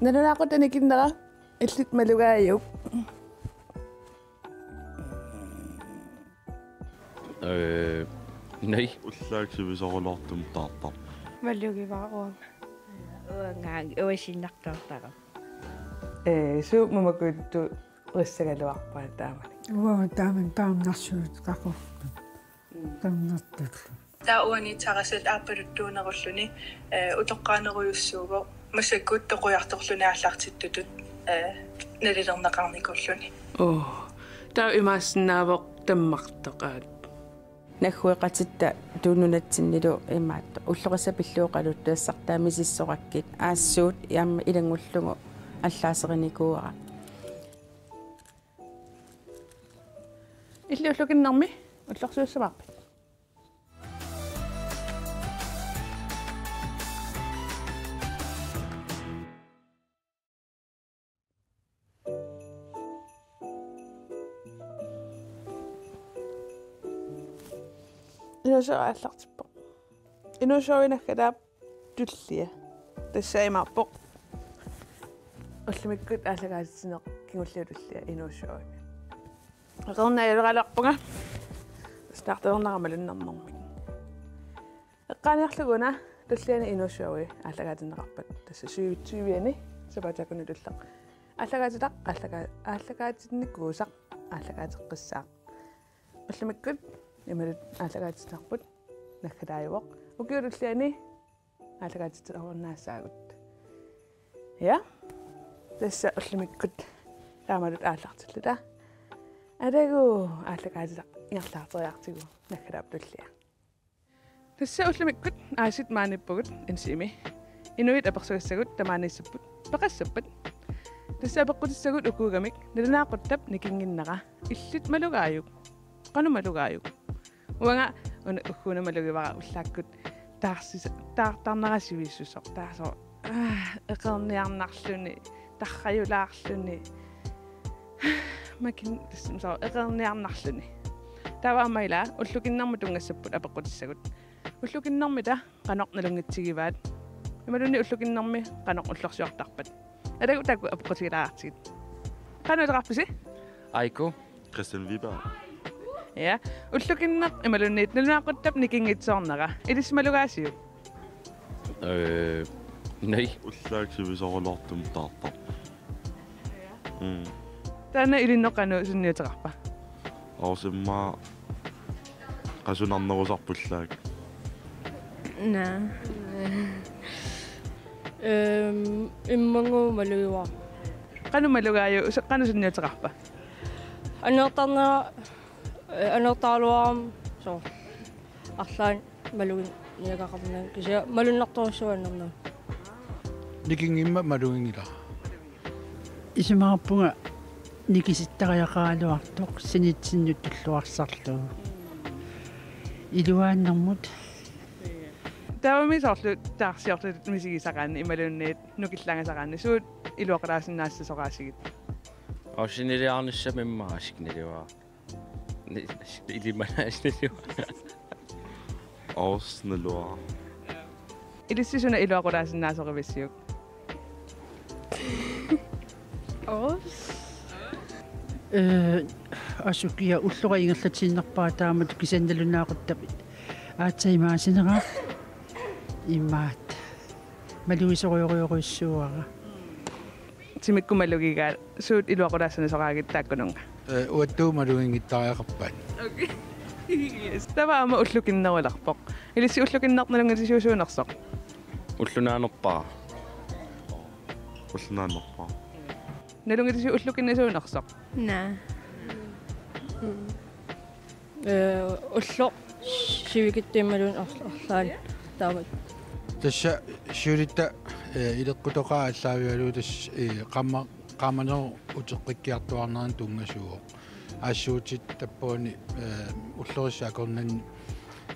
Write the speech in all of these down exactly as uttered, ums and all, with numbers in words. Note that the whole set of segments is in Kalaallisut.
Nalunaaquttap nikinnera illit malugaajuk? Ee, nej. Ullaaq sivisoorulaartumik taartarpoq. Malugivara uanga. Uanga uasiinnartoortarama. Ee, suut mamakujuttuut rissagaluarpaat taamani. Uanga taamani taarnarsuut qaqortut. Taarnartullu. Taava uani terrassit aappaluttuunerulluni, ee, utoqqaanerujussuuvoq, massakkut toqujartorluni aallartittutut, ee, nalilerneqarnikuulluni. Oo. Taava imaassinnaavoq tammartoq aat. Naggueqatitta tunuliaq nunatsinnilu imaattoq. Ulloqassaq pillugu oqaluttuassartaa misissorakkit. Aassuut aamma ilanngullugu allaaserinikuuara. Illit ullukinnermi ullorsiussamaarpit? Inuusooq aallartippoq. Inuusooq naggataap tullia. Tassa imaappoq. Ullumikkut aallakaatitsineq kingulliup tullia inuusooq. Eqerniarallarpunga. Starternerama lunnernermik. Eqqaaniarlugu una tulliani inuusooq aallakaatinneqarpat. Tassa syvogtyve sapaatip akunnerup tullia. Aallakaatitaq, aallaka-, aallakaatinnikuusaq, aallakaateqqissaaq. Ullumikkut imaluunniit aallakaatitaarput naggataajuvoq. Ukiup tulliani aallakaatitaqarnaassaagut. Ja. Tassa ullumikkut taamatut aallartilluta. Atagu aallakaatitaq ingerlaarteriartigu naggataap tullia. Tassa ullumikkut aasiit maaniippugut N C M-imi. Inuit apersugassagut tamaaniissapput, peqassappat. Tassa apeqqutissagut ukuugamik nalunaaquttap nikinnginnera. Illit malugaajuk? Qanoq malugaajuk? Uanga una ugguuna malugivara ullaakkut taarsis-, taartarnera sivisussuseq. Taava soorlu, aa, eqerniarnarluni, tarrajulaarluni. Makin tassami soorlu eqerniarnarluni. Taava aamma ila ullukinnermut tunngassapput apeqqutissagut. Ullukinnermita qanoq nalunngitsigivaat? Imaluunniit ullukinnermi qanoq ullorsiortarpat? Atagu taakku apeqqutigilaartigit. Qanoq ilaqarpisi? Aiko. Christian Wiberg. Ja. Ullukinneq imaluunniit nalunaaquttap nikinngitsisoornera. Ilissi malugaasiuk? Ee, nej. Ullaaq sivisoorulaartumik taartarpoq. Mm. Taanna ilinnut qanoq sunniuteqarpa? Aarsimmaa qasunarnerusarpoq ullaaq. Naa. Ehm, immannguaq malugivara. Qanoq malugaajuk, su-, qanoq sunniuteqarpa? Annertarnera, eh, annertaraluarama soorlu arlaannik maluginniagaqarnanga, kisianni malunnartorujussuannernagu. Nikinngimmat maluginngilara. Isumaqarpunga nikisittariaqaraluartoq sinitsinnut tulluarsarlugu. Iluaannermut. Taavami soorlu taarsiortutut misigisaqaanni imaluunniit nukillaagisaqaanni suut iluaqutaasinnaassasoraasigit? Aarsiniliarnissami immaqa asikniliva. Ni-, ilimanaasnilu. Aarsinilua. Ilissi suna iluaqutaasinnaasorivisiuk? Aas. Ee, asukiaq ullora ingerlatiinnarpara taamatut kisianni nalunaaquttap aatsaat imaassineraa. Imaattoq. Malugisorujorujussuuara. Timikkut malugigaat suut iluaqutaassanasoraagit taakkununnga? Ee, uattut maluginngittariaqarpaat. Okay. Yes. Taava aamma ullukinnerulerpoq. Ilissi ullukinneq nalunngitisiuk suunersoq? Ullunaanerpara. Ullunaanerpara. Nalunngitisiuk ullukinneq suunersoq? Naa. Mm. Ee, ulloq sivikitsup imaluunniit arl-, arlaannik taamatut. Tassa siulitta, ee, ileqqutoqaaq aallaavigalugu tassa, ee, qaamma-, qaamanerup uteqqikkiartuaarnerani tunngasuuvoq. Aassuutit tappaani, ee, ullorissap akornanni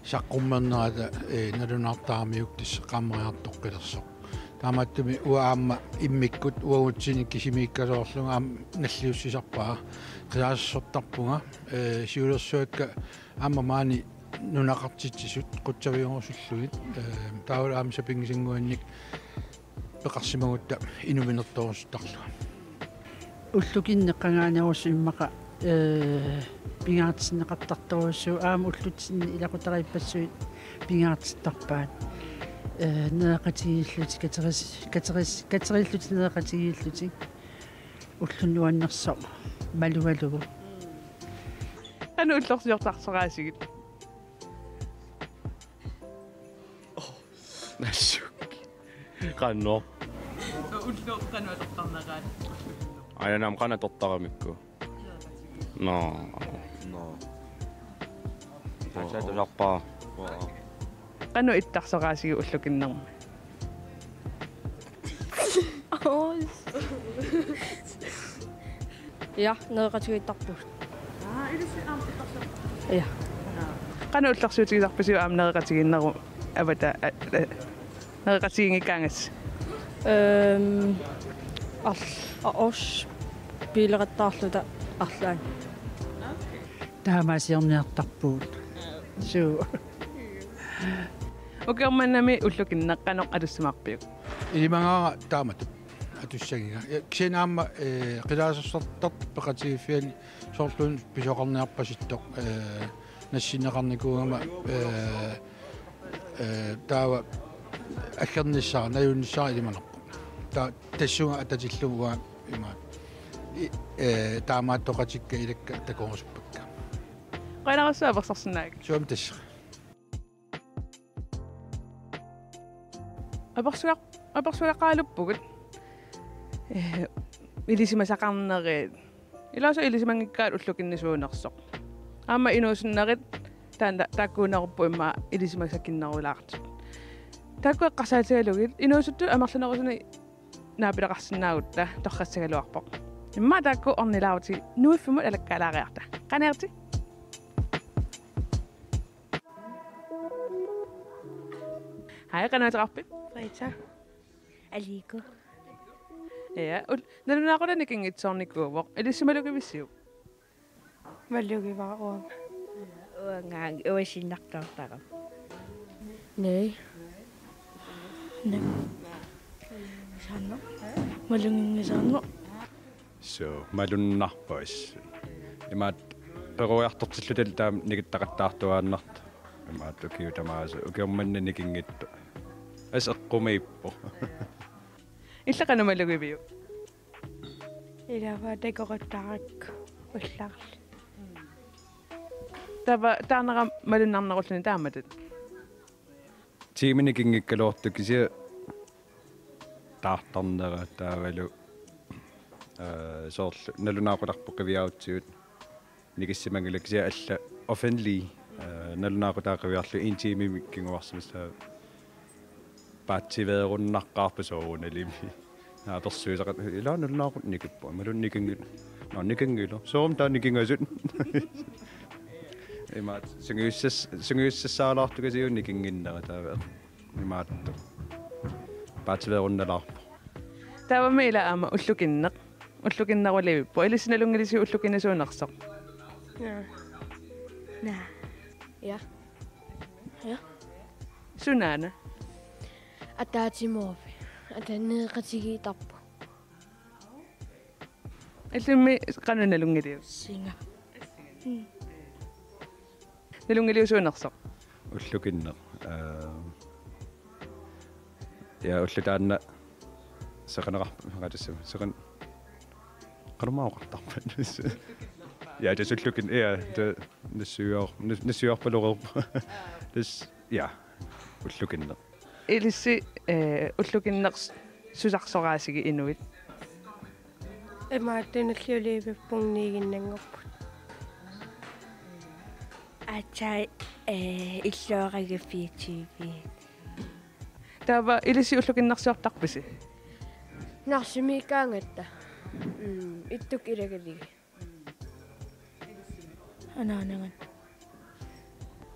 saqqummernerata, ee, nalunaartaramiuk tassa qaammariartoqqilersoq. Taamaattumik uanga aamma immikkut uagutsinnut kisimiikkasoorlunga aamma nalliussisarpara. Qisaassersortarpunga, ee, siulersuakka aamma maani nunaqartitsisut qutsavigerusullugit, ee, taavalu aamma sapinngisanguannik peqarsimagutta inuminertorusuttarlunga. Ullukinneq qangaanerusoq immaqa, ee, pingaartinneqartartorujussuuvoq aamma ullutsinni ilaqutariippassuit pingaartittarpaat. Ee, nereqatigiillutik kateris-, kateris-, kateriillutik nereqatigiillutik. Ulluni nuannersoq malugalugu. Qanoq ullorsiortarsoraasigit? Nassuk. Qanoq? Ulloq qanoq atortarneraat? Aana naam qanoq atortaramikku. No. No. Tassa tusarpara. Qanoq ittarsoraasigit ullukinnermi? Ja, nereqatigiittarpugut. Ja. Qanoq ullorsiutigisarpisiuk aamma nereqatigiinnerup avata, a, a, nereqatigiinngikkaangassi? Øhm, arl-, a-, os biileqattaarluta arlaanni. Taamaasiorniartarpugut. Suu. Ukioq mannami ullukinneq qanoq atussimaarpiuk? Ilimagaara taamatut atussagiga. Ja, kisianni aamma, ee, qilaasorsortartut peqatigiiffianni soorlu pisoqarniarpasittoq, ee, nassinneqarnikuugama, ee, ee, taava aggernissara, najunnissara ilimanarpoq. Ta-, tassunga atatillugu uanga ima. I-, ee, taamaattoqatikka ilakka takorusuppakka. Qujanarsuaq apersorsinnaagatsigit. Suami tassa. Apersuga-, apersugaqqaaluppugut. Ee, ilisimasaqarnerit. Ilaasoq ilisimanngikkaat ullukinnisuunersoq. Aamma inuusunnerit taanna taakkuunerupput immaqa ilisimasakinnerulaartut. Taakku eqqarsaatigalugit inuusuttut amerlanerusunik naapileqarsinnaagutta torrassagaluarpoq. Immaqa taakku ornilaarutigit nuiffimut alakkaalaariarta. Qaaniarti. Hej, qanoq ateqarpit? Rita. Aliko. Ja, ul-, nalunaaqutaq nikinngitsoornikuuvoq. Ilissi malugivisiuk? Malugivara uanga. Uanga uasinnartoortarama. Nej. Nej. Sanno. Maluginngisaanngo. So, malunnarpoq assut. Imaattoq peroriartortilluta taama nikittaqattaartuaannartoq. Imaattoq ukiut tamaasa, ukioq manna nikinngitsoq. Assut eqqumiippoq. Illit qanoq malugiviuk? Ilava takoruttarakku ullaarli. Taava taarnera malunnarnerulluni taamatut? Tiimi nikinngikkaluartoq kisianni taartarnera taavalu, ee, soorlu nalunaaqutarput qiviarutsigu nikissimanngilaq kisianni alla offentlige, ee, nalunaaqutaq qiviarlugu en timemik kinguarsimassaaq paatsiveerunnaqqaarpoq soorunalimi. Naapersuisaqat ilaa nalunaaqutaq nikippoq. Imaluunniit nikinngil-, naa nikinngilaq. Soormi taava nikingasut. Imaattoq sungiussas-, sungiussassaalaartukasiuk nikinnginnera taava. Imaattoq. Paatsiveerunnalaarpoq. Taavami ila aamma ullukinneq. Ullukinnerulivippoq. Ilissi nalunngilisiuk ullukinnisuunersoq? Naa. Naa. Ja. Ja. Sunaana? Ataatsimoorfik. Ata nereqatigiittarpoq. Illimmi qanoq nalunngiliuk? Singa. Nalunngiliusuunersoq? Ullukinneq. Ee, ja, ulloq taanna seqaneqarp-, qatassama, seqan-, qanormaa oqartarpat? Ja, tassa ullukin-, ja, ta-, nassuiar-, nas-, nassuiarpaloreerpoq. Tassa, ja, ullukinneq. Ilissi, ee, ullukinneq s-, susarsoraasigit inuit? Imaattoq nalliuliivippunga niiginnanngorput. Aatsaat, ee, illuaragaffiatsiiviit. Taava ilissi ullukinnersiortarpisi? Narsimiikkaangatta. Mm, ittuk ilagalugit. Anaanagan.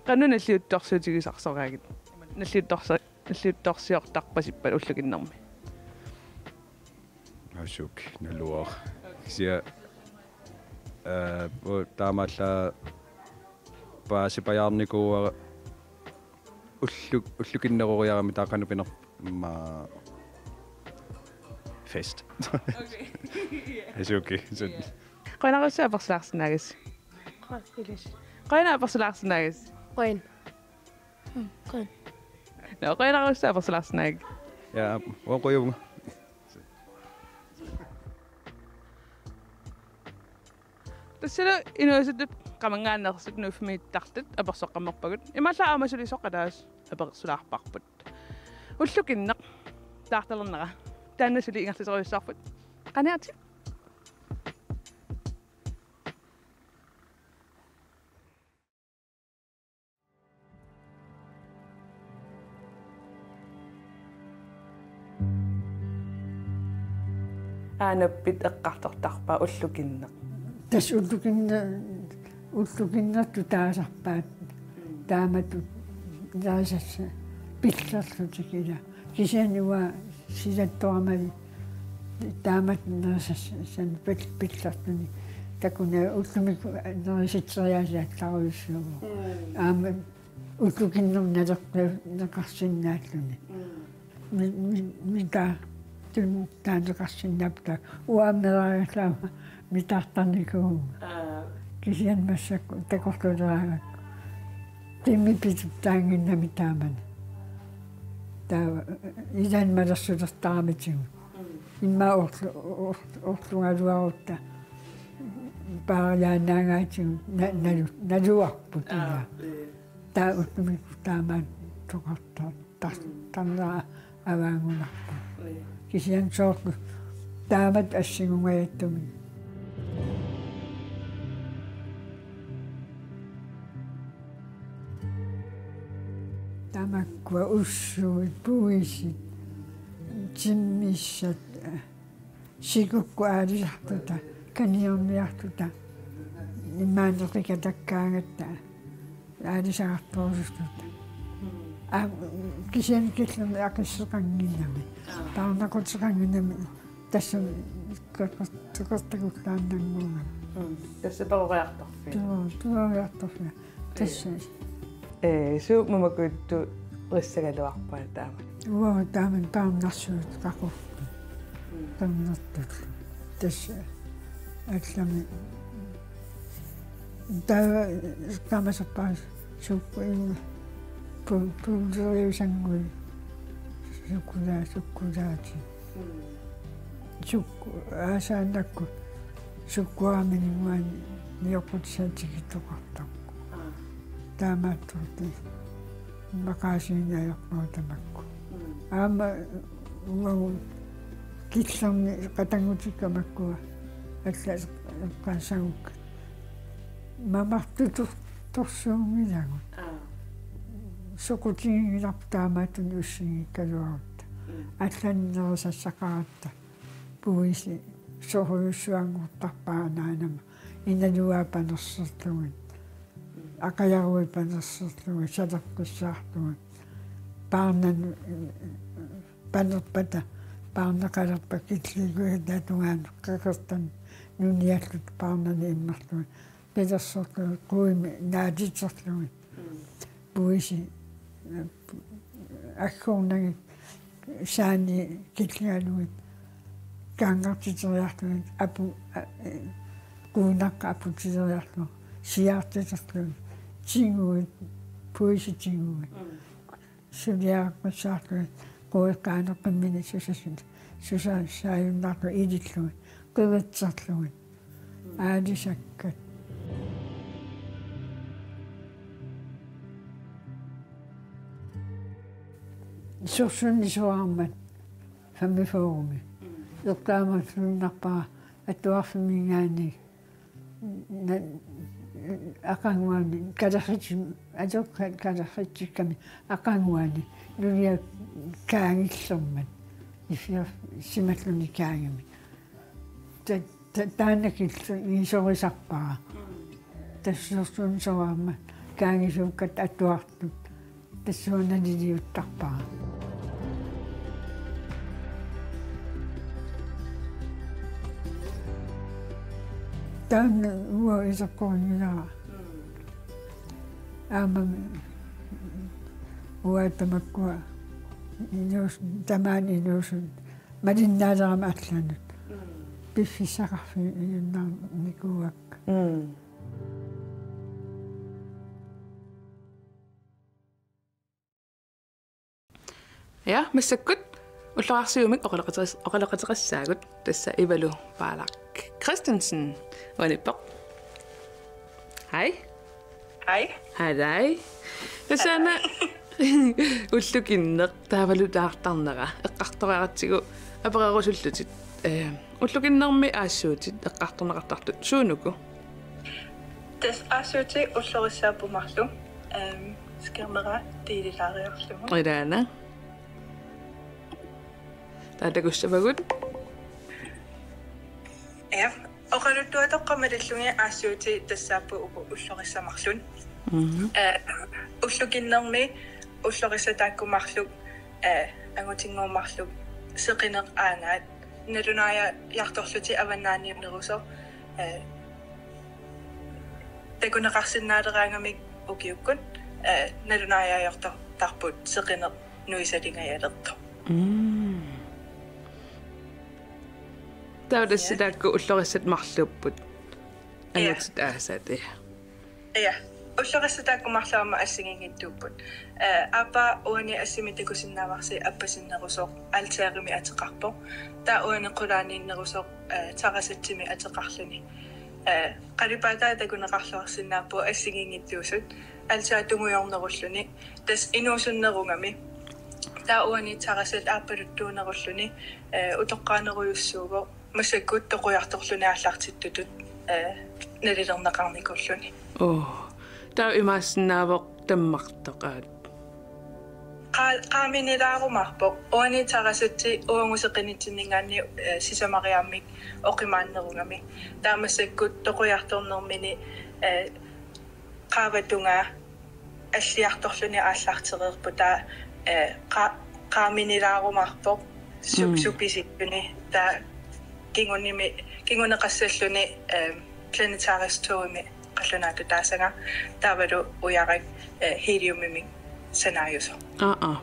Qanoq nalliuttorsiutigisarsoraagit? Nalliuttorsi-, nalliuttorsiortarpasippat ullukinnermi? Asuk, naluara. Kisianni, ee, u-, taamaallaat paasipajaarnikuuara ullu-, ullukinneroriarami taava qanoq pinerpoq immaqa fest. Okay. It's okay. Så Qujanarsuaq apersulaarsinnaagassi. Qujan. Qujanaq apersulaarsinnaagassi. Qujan. Mm, qujan. Nå, qujanarsuaq apersulaarsinnaagit. Ja, uanga qujavunga. Tassalu inuusuttut qamanngaanneersut Nuuffimmiittartut apersoqqammerpagut. Imaallaat aamma suli soqataas apersulaarparput. Ullukinneq taartalernera. Taanna suli ingerlasorujussuarput. Qaniatit. Aanappit eqqartortarpaa ullukinneq. Tassa ullukinne-, ullukinnertut taasarpaat taamatut nerisassanik pillerlutik ila. Kisianni uanga silattoramali taamatut nerisassanik pil-, pillerluni. Takuneq ullumikkut nerisitseriaasiallarujussuuvoq. Mm. Aamma ullukinneq naleqqa-, neqarsinnaalluni. Mm. Mi-, mi-, mitaartut taaneqarsinnaapput, uanga meeraagallaama mitaartarnikuuvunga. Aa. Kisianni massakkut takorluuleraangakku. Timmi pituttaannginnami taamani. Taava ilaanni malersulertaramitigut. Mm. Immaqa orlu-, or-, orlugaluarutta paariaannaangaatigut na-, nalu-, naluarput. Aa, ilaa. Ee. Taava ullumikkut taamaattoqartar-, tar-, tarnera avaanngunarpoq. Ee. Kisianni soorlu taamatut assingungajatsumik. Tamakkua ussuit, puisit, timmissat, sikukkut aalisartuta, kaniorniartuta, imaanneqikatakkaangatta aalisartorusuttuta. Aa, kisianni killernit aqisseqannginnami. Aa. Paarnaquteqannginnami tassa qeqer-, qeqertakullaannannguugami. Mm. Tassa peroriartorfia. Peror-, peroriartorfia. Tassa. Ee, suut mamakujuttuarissagaluarpaat taama. Uanga taama paarnarsuut qaqugu. Mm. Paarnartut. Tassa allami. Taava taamaserpaa sukku-, pu-, puuleriusannguit. Sukkulaa-, sukkulaati. Mm. Suk-, aasaannakkut sukkuaamininnguani nioqqutissanik tikittoqartarpoq. Aa. Taamaattuutit maqaasiineq ajorpagut tamakku. Mm. Aamma uagut killernit qatanngutikka makkua alla eqqaassagukku. Mamartutor-, torsuunngilagut. Aa. Soqutiginngilarput taamaattunik ussinngikkaluarutta. Mm. Allanik nerisassaqaratta. Puisi sorujussuanngortarpara naanama. Inaluaa panerserlugit. Aqajaruit panerserlugit, saleqqissaarlugit. Paarnanut panerpata, paarneqalerpat killiikujataata tungaanut qeqertanut nunialluta paarnani immerlugit. Pilersorlugit, quimik naatiterlugit. Mm. Puisi, eh, aggornagit, saani killigalugit, kaanngartiteriarlugit, apu-, a-, eh, quinaqqa aputeriarlugit, siaartiterlugit, tiguit, puisi tiguit. Mm. Suliareqqissaarlugit, queqqaaneqimminik susasin-, susa-, saajunnarlugit ilillugit, qiverterlugit. Aalisakkat. Sorsunneq soraarmat femogfyrremi. Eqqaamalluinnarpara atuarfimminngaanniit na-, aqaguani kalerritsi-, ajoq ka-, kalerritsikkami aqaguani nulia kaagillermat. Iffiar-, simalluni kaagimmat. Ta-, ta-, taanna killigisorisarpara. Tassa sorsunneq soraarmat kaagisuukkat atuartut. Tassuuna naliliuttarpara. Taanna uanga iseqqorinngilara. Aamma uanga tamakkua inuus-, tamaani inuusut Malinnaalerama allanut. Mm. Piffissaqarfiujunnarnikuuakka. Mm. Ja, massakkut ulloriarsiummik oqaloqateqis-, oqaloqateqassaagut, tassa Ivalu Paalak Christensen uaniippoq. Hej. Hej. Hej. Tassa una ullukinneq taavalu taartarnera eqqartoriaratsigu apererusullutit. Eh, ullukinnermi aassuutit eqqartorneqartartut suunuku? Tassa aassuutit ullorissaapput marluk, ehm, skærmera tiililaariarlugu. Ilaana. Taava takussavagut? Ja. Oqaluttuatoqqat malillugit aassuutit tassaapput uku ullorissat marluk. Mhm. Eh, ullukinnermi ullorissat taakku marluk, eh, angutinnguit marluk seqineq aagaat. Nalunaajartorlutik avannaaniunnerusoq, eh, takuneqarsinnaaleraangamik ukiukkut, eh, nalunaajartortarput seqineq nuisalingajalertoq. Mm. Taava tassa, ja, taakku ullorissat marluupput. Ja. Angutit aasaat, ja. Ja. Ullorissat taakku marluk aamma assigiinngitsuupput. Eh, aappaa uani assimi takusinnaavarsi appasinnerusoq altarimi ateqarpoq. Taava uani qulaaniinnerusoq, eh, tarasatsimi ateqarluni. Eh, qalipaataa takuneqarluarsinnaapput assigiinngitsuusut. Altaat tungujornerulluni. Tassa inuusunnerugami. Taava uani tarasat aappaluttuunerulluni. Eh, utoqqaanerujussuuvoq. Massakkut toqujartorluni aallartittutut, eh, nalilerneqarnikuulluni. Oo. Taava imaassinnaavoq tammartoq aat? Qaa-, qaaminilaarumaarpoq. Uani tarasatsi uagut seqinitsinninngaanniit, eh, sisamariaammik oqimaannerugami. Taava massakkut toqujartornermini, eh, qaavatungaa alliartorluni aallartereerpoq, taava, eh, qa-, qaaminilaarumaarpoq su-, mm, supisilluni, taava kingunimi, kinguneqassalluni, eh, planetarisk togimi qallunaatut taassagaanni, taavalu ujarak, eh, heliumimik sanaajusoq. Aa, aa.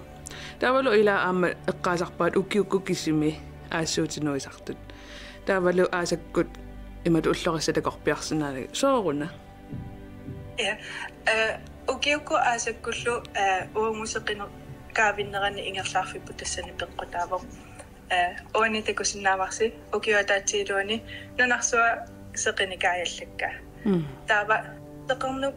Taavalu ila aamma eqqaasarpaat ukiukkut kisimi aassuutit nuisartut. Taavalu aasakkut imatut ullorissat takorpiarsinnaanagit. Sooruna? Ja. Eh, ukiukkut aasakkullu, eh, uagut seqineq kaavinnerani ingerlaarfipput tassani peqqutaavoq. Eh, uani takusinnaavarsi ukiup ataatsip iluani nunarsuaq seqinikaajallakka. Mm. Taava seqernup,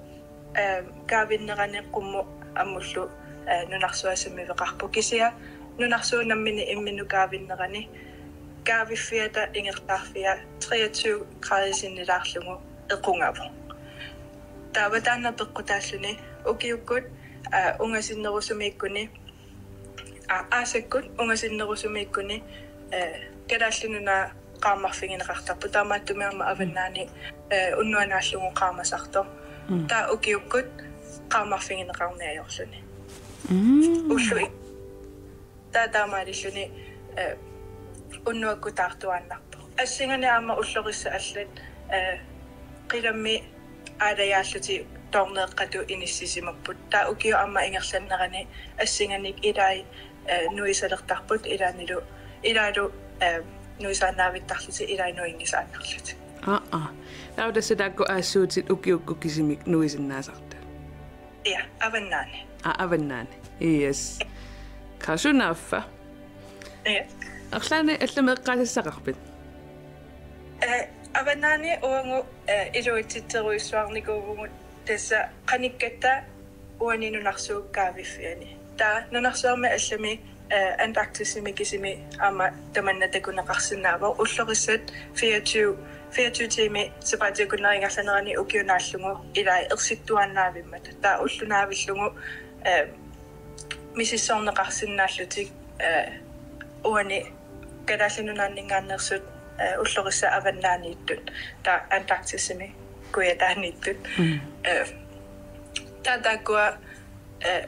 eh, kaavinnerani qummut ammullu, eh, nunarsuaq sammiveqarpoq. Kisianni nunarsuup nammineq imminnut kaavinnerani kaaviffiata ingerlaarfia treogtyve grader sinnilaarlugu equngavoq. Taava taanna peqqutaalluni ukiukkut, aa, ungasinnerusumiikkuni, aa, aasakkut ungasinnerusumiikkuni, ee, Kalaallit Nunaat qaammarfigineqartarpoq, taamaattumik aamma avannaani, ee, unnuaq naallugu qaamasartoq. Mm. Taava ukiukkut qaammarfigineqarneq ajorluni. Mm. Ulluik. Taava taamaalilluni, eh, unnuakkut taartuaannarpoq. Assinganik aamma ullorissat allat, eh, qilammi aalajaallutik toorneeqqatut inissisimapput. Taava ukiut aamma ingerlanerani assinganik ilai, eh, nuisalertarput ilaannilu, ilaalu, eh, nuisaannaavittarlutik ilai nuinngisaannarlutik. Aa, aa. Taava tassa taakku aassuutit ukiukkut kisimik nuisinnaasartut. Ja, avannaani. Aa, avannaani. Yes. Qaa, sunaaffa? Ja. Arlaanni allamik eqqaasassaqarpit? Eh, avannaani uagut, eh, iluatsitserujussuarnikuuvugut, tassa qanikkatta uani nunarsuup kaaviffiani. Taava nunarsuarmi allami, eh, Antarktisimi kisimi aamma tamanna takuneqarsinnaavoq, ullorissat fireogtyve, fireogtyve tiimit sapaatip-akunneri ingerlanerani ukiut naallugu ilai ersittuaannaavimmata. Taava ulloq naavillugu, eh, misissorneqarsinnaallutik, eh, uani Kalaallit Nunaanninngaanneersut, eh, ullorissat avannaaniittut, taava Antarktisimi kujataaniittut. Mm. Eh, taava taakkua, eh,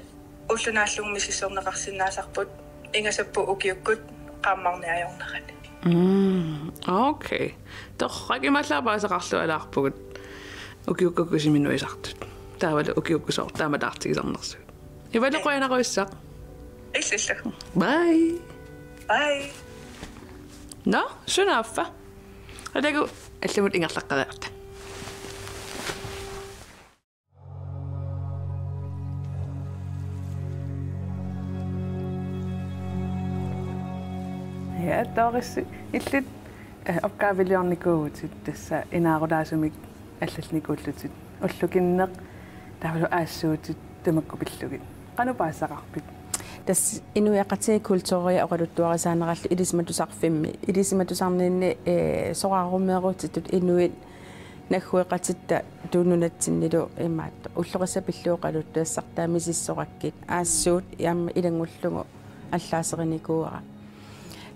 ulloq naallugu misissorneqarsinnaasarput ingasapput ukiukkut qaammarneq ajornerani. Mm, okay. Torrak, imaallaat paasisaqarlualaarpugut ukiukkut kisimik nuisartut. Taavalu ukiukkut sooq taama taartigisarnersut. Ivalu, qujanarujussuaq. Illillu. Bye. Bye. Nå, sunaaffa. Atagu allamut ingerlaqqeriarta. Ja, Doris, illit, eh, opgaveliornikuuvutit tassa inaarulaasumik allanikuullutit. Ullukinneq taavalu aassuutit tamakku pillugit. Qanoq paasisaqarpit? Tassa inuiaqatigiit kulturia oqaluttuarisaanerallu ilisimatusarfimmi. Ilisimatusarninni, eh, soraarummeerutitut inuit naggueqatitta tunnunatsinnilu imaattoq. Ullorissat pillugu oqaluttuassartaa misissorakkit. Aassuut aamma ilanngullugu allaaserinikuuara.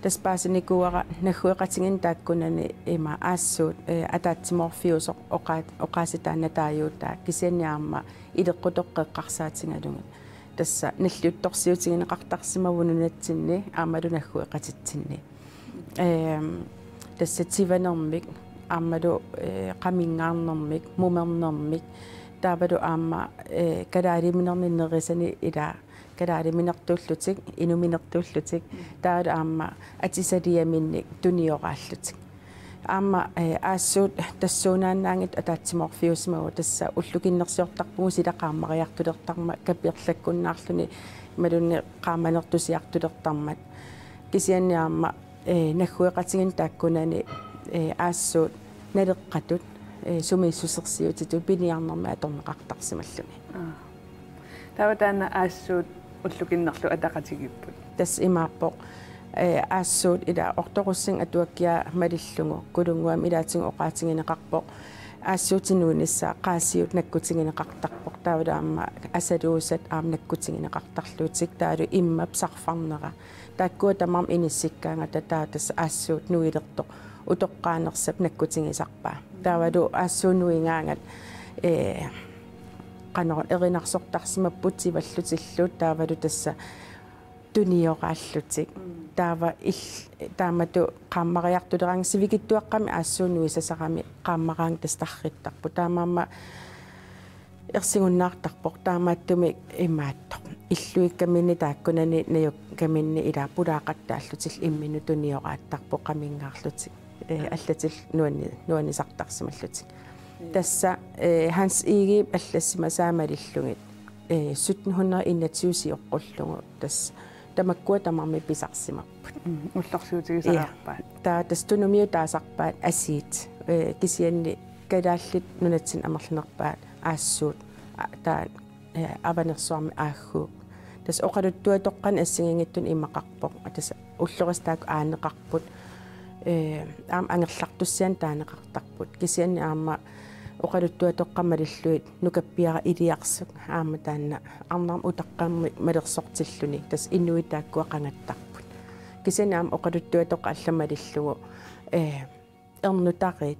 Tassa paasinikuuara naggueqatigiinni taakkunani ima aassuut, eh, ataatsimoorfiusoq oqaa-, oqaasii taanna taaguutaa kisianni aamma ileqqutoqqat eqqarsaatigalugit. Tassa nalliuttorsiutigineqartarsimavoq nunatsinni aammalu naggueqatitsinni. Ehm, tassa tivanermik, aammalu, eh, qaminngaarnermik, mumernermik, taavalu aamma, eh, kalaaliminernik nerisani ilaa, kalaaliminertullutik, inuminertullutik, taavalu aamma atisaliaminnik tunioraallutik. Aamma, eh, aassuut tassuunaannaanngitsut ataatsimoorfiusimavagut tassa ullukinnersiortarpugut sila qaammariartulertarmat kapiorlakkunnaarluni imaluunniit qaammanertusiartulertarmat. Kisianni aamma, eh, naggueqatigiinni taakkunani, eh, aassuut naleqqatut, eh, sumiissusersiutitut piniarnermik atorneqartarsimalluni. Aa. Taava taanna aassuut ullukinnerlu ataqatigiipput. Tassa imaappoq, eh, aassuut ila ortorussinnga atuakkiaa malillugu, Kulunnguami ilaatigut oqaatigineqarpoq, aassuutinik nuinnissaa qaasiut nakkutigineqartarpoq, taavalu aamma asaluusat aamma nakkutigineqartarlutik, taavalu immap sarfarnera. Taakkua tamarmik inissikkaangata taava tassa aassuut nuilertoq utoqqaanersap nakkutigisarpaa. Taavalu aassuut nuigaangat, eh, qanoq erinarsortarsimapput tivallutillu taavalu tassa tunioraallutik. Mm. Taava il-, taamatut qaammariartuleraangat sivikitsuaqqamik aassuut nuisasarami qaammaraangat tassa tarrittarput. Taamaammat ersigunnaartarpoq taamaattumik imaattoq. Illuikkaminni taakkunani najukkaminni ilaa pulaaqattaallutillu imminnut tunioraattarput qaminngaarlutik. Eh, allatillu nuanni-, nuannisartarsimallutik. Mm. Tassa, eh, Hans Egedep allassimasaat malillugit, eh, sytten hundrede enogtyve sioqqullugu tassa tamakkua tamarmik pisarsimapput. Mm, ullorsiutigisarpaat. Ja. Taava tassa tunumiut taasarpaat asiit, eh, kisianni Kalaallit Nunatsinni amerlanerpaat aassuut, a-, taava, eh, Avanersuarmi aagguup. Tassa oqaluttuatoqqanik assigiinngitsunik imaqarpoq. Tassa ullorissat taakku aaneqarput. Eh, aamma angerlartussianik taaneqartarput. Kisianni aamma oqaluttuatoqqat malillugit Nukappiaraq Iliarsuk aamma taanna arnarmik utaqqarmik malersortilluni. Tassa inuit taakkua qangattarput. Kisianni aamma oqaluttuatoqqat allat malillugu, eh, ernutariit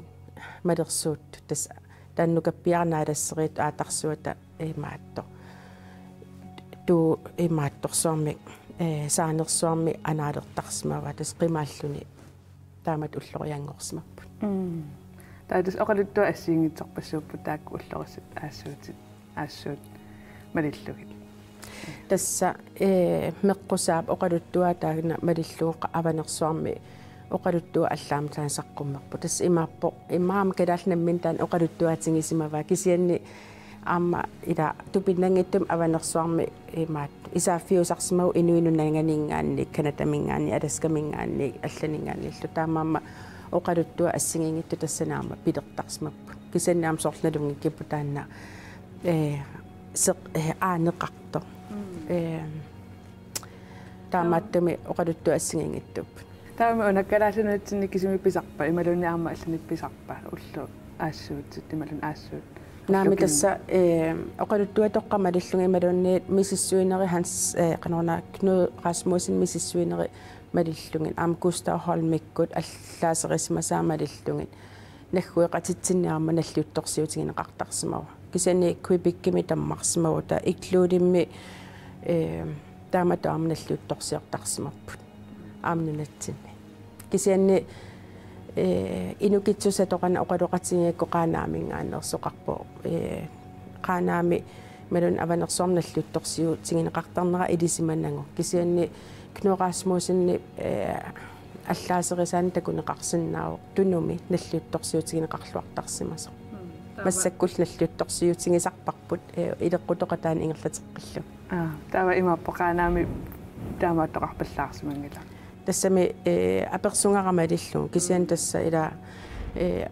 malersuuttut tassa taanna Nukappiaraq naalasseriit aatarsuata imaattoq. Tuu imaattorsuarmik, eh, saanersuarmik anaalertarsimavaat tassa qimaalluni taamatut ullorianngorsimapput. Mm. Taava tassa oqaluttuat assigiinngitsorpassuupput taakku ullorissat aassuutit. Aassuut malillugit. Tassa, eh, meqqusaap oqaluttuaq taanna malillugu qa-, Avanersuarmi oqaluttuaq allaammi taanna saqqummerpoq. Tassa imaappoq, immaqa aamma kalaallit namminneq taanna oqaluttuatigisimavaat. Kisianni aamma ila tupinnanngitsumik Avanersuarmi imaattoq isaaffiusarsimavugut inuit nunaanninngaanniit, Canadaminngaanniit, Alaskaminngaanniit, allaninngaanniillu. Taamaammat oqaluttuat assigiinngitsut tassani aamma pilertarsimapput. Kisianni aamma soorlu nalunngikkippoq taanna, eh, seq-, eh, aaneqartoq. Mm. Eh, taamaattumik oqaluttuat assigiinngitsuupput. Taava una Kalaallit Nunatsinni kisimi pisarpa, imaluunniit aamma allanik pisarpa, ulloq aassuutit, imaluunniit aassuut. Naamik ullukin- tassa, eh, oqaluttuatoqqat malillugit imaluunniit misissuinerit Hans, eh, qanoruna Knud Rasmussen misissuinerit malillugit. Aamma Gustav Holmikkut allaaserisimasaat malillugit. Naggueqatitsinni aamma nalliuttorsiutigineqartarsimavoq. Kisianni Quebecimi tammarsimavoq taava igloolimmi, eh, taamatut aamma nalliuttorsiortarsimapput. Aamma nunatsinni. Kisianni, eh, inukitsussat toqqaannaq oqaloqatigigakkit Qaanaaminngaanneersoqarpoq. Eh, Qaanaami imaluunniit Avanersuarmi nalliuttorsiutigineqartarnera ilisimanagu. Kisianni Knud Rasmussenip, eh, Allaaserisaanut takuneqarsinnaavoq Tunumi nalliuttorsiutigineqarluartarsimasoq. Massakkullu nalliuttorsiutigisarparput, ee, ileqqutoqataani ingerlateqqillugu. Aa, taava imaappoq Qaanaami taamaattoqarpallaarsimanngilaq. Tassami, ee, apersugarama malillugu, kisianni tassa ila, ee,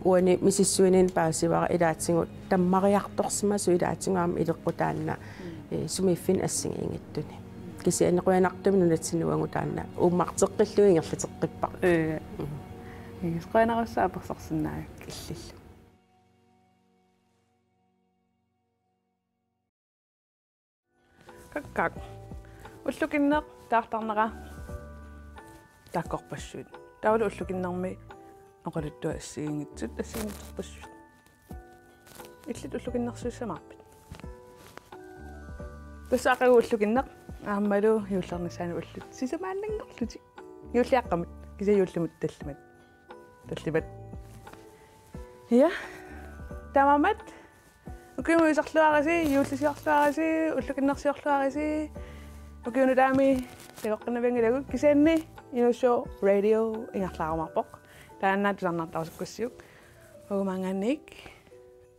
uani misissuinini paasivara ilaatigut tammariartorsimasoq ilaatigut aamma ileqqut taanna, ee, sumiiffinni assigiinngitsuni. Kisianni qujanartumik nunatsinni uagut taanna uummarteqqillugu ingerlateqqipparput. Ee. Mhm. Yes, qujanarsuaq apersorsinnaagakku. Illillu. Kakkaak. Ullukinneq taartarnera taakkorpassuit. Taavalu ullukinnermi oqaluttuat assigiinngitsut assigiinngitsorpassuit. Illit ullukinnersuussamaarpit? Tassa aqagu ullukinneq aammalu juullernissaanut ullut sisamaannanngorlutik. Juulliaqqamut, kisianni juullimut tallimat. Tallimat. Ja. Taamaammat. Ukiumut iserluarisi, juullisiorluarisi, ullukinnersiorluarisi. Ukiuni taamani takoqqinnavianngilagut, kisianni Inuussooq Radio ingerlaarumaarpoq. Taanna tusarnaartarusukkussiuk. Uagut maanngaanniit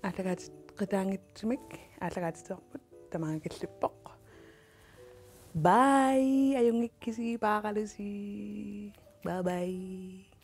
aallakaatitaanngitsumik aallakaatitaarput tamaanga killippoq. Bye, ajunngikkisi, paaralusi. Bye bye.